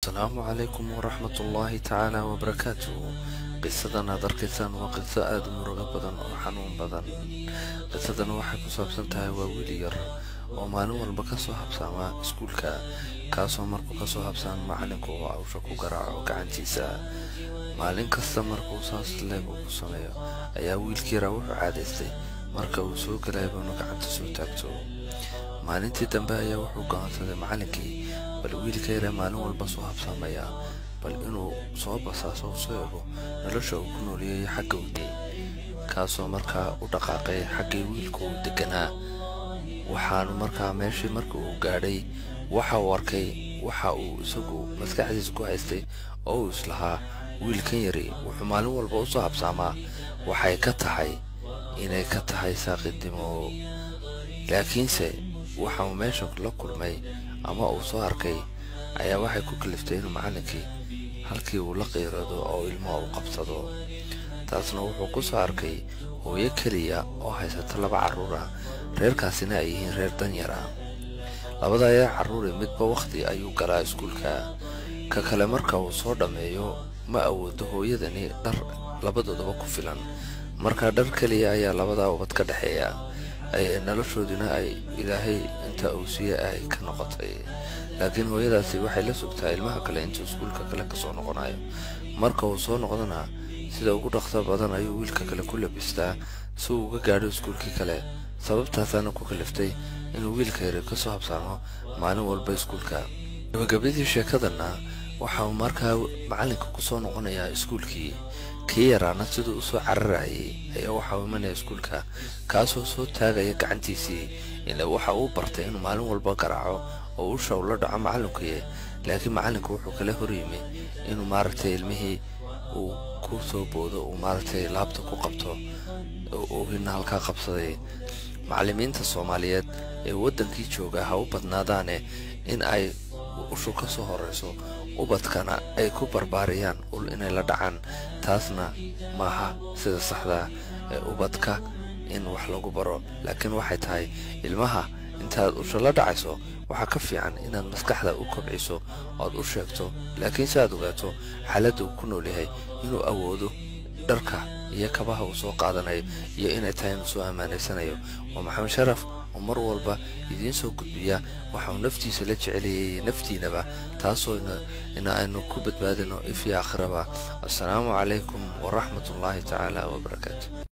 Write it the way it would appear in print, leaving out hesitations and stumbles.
Asalaamu calaykum waraxmatullaahi tacaala wabarakaatu. Qisadan aad arkaysaan waa qiso aada u murugo badan oo xanuun badan. Qisadan waxay ku saabsan tahay waa wiil yar oo maalin walba kasoo habsaama iskuulka, kaasoo markuu kasoo habsaamo macalinku uu cawsha ku garaaco gacantiisa. Maalin kasta markuu saas leeg uu ku sameeyo ayaa wiilkii yaraa wuxuu caadaystay marka uu soo galayba inuu gacanta soo taagto. Maalintii dambe ayaa wuxuu go'aansaday macalinkii bal wiilka yaree maalin walba soo habsaamaya bal inuu soo basaaso u soo ego nolosha uu ku nooliyay xagga uu, kaasoo markaa u dhaqaaqay xaggii wiilku uu deganaa. Waxaanu markaa meeshii marka uu gaadhay waxa uu arkay waxa uu isagu maskaxdiisa ku haystay oo uu islahaa wiilkan yari wuxuu maalin walba usoo habsaamaa waxay ka tahay inay ka tahay saaqidnimo. Laakiinse waxa uu meesha la kulmay ama uu soo arkay ayaa waxay ku kaliftay inuu macallinkii halkii uu la qiirado oo ilmaha uu qabsado. Taasna wuxuu ku soo arkay hooyo keliya oo haysata laba carruur ah, reerkaasina ay yihiin reer danyar ah. Labada ayaa carruuri midba wakhti ayuu galaa iskuulka, ka kale marka uu soo dhammeeyo ma awoodo hooyadani dhar labadoodaba ku filan. Markaa dhar keliya ayaa labadaa ubad ka dhexeeya, noloshooduna ay Ilaahay inta uu siiye ay ka noqotay. Laakiin hooyadaasi waxay la sugtaa ilmaha kale intuu iskuulka kale kasoo noqonayo. Marka uu soo noqdona sida ugu dhaqso badan ayuu wiilka kale ku labistaa si uu uga gaadho iskuulkii kale. Sababtaasaana ku kaliftay inuu wiilka yari kasoo habsaamo maalin walba iskuulka. Gabagabadii sheekadana waxa uu markaa macalinka kusoo noqonayaa iskuulkii. Kii yaraana siduu usoo cararayay ayaa waxa uu imanaya iskuulka, kaasoo soo taagaya gacantiisii, ila waxa uu bartay inuu maalin walba garaaco oo usha ula dhaco macallinkuye. Laakiin macallinku wuxuu kala horyimi inuu maaragtay ilmihii uu ku soo boodo, uu maaragtay laabta ku qabto, oohina halkaa qabsaday. Macallimiinta Soomaaliyeed ee waddankii jooga ha u badnaadaane in ay ushu ka soo horeyso, ubadkana ay ku barbaariyaan ul inay la dhacaan. Taasna maaha sida saxdaa ee ubadka in wax lagu baro, laakiin waxay tahay ilmaha intaad usha la dhacayso waxaa ka fiican inaad maskaxda u kobciso oad u sheegto, laakiin si aad ogaato xaaladda uu ku nool yahay, inuu awoodo dharka iyo kabaha uu soo qaadanayo iyo inay tahay inuu soo ammaanaysanayo. Waa Maxamed Sharaf oo mar walba idiin soo gudbiya waxa uu naftiisa la jeceliyay naftiinaba, taasoo ina aynu ku badbaadino ifyo aakhiraba. Assalaamu calaykum waraxmatullaahi tacaala wabarakaatu.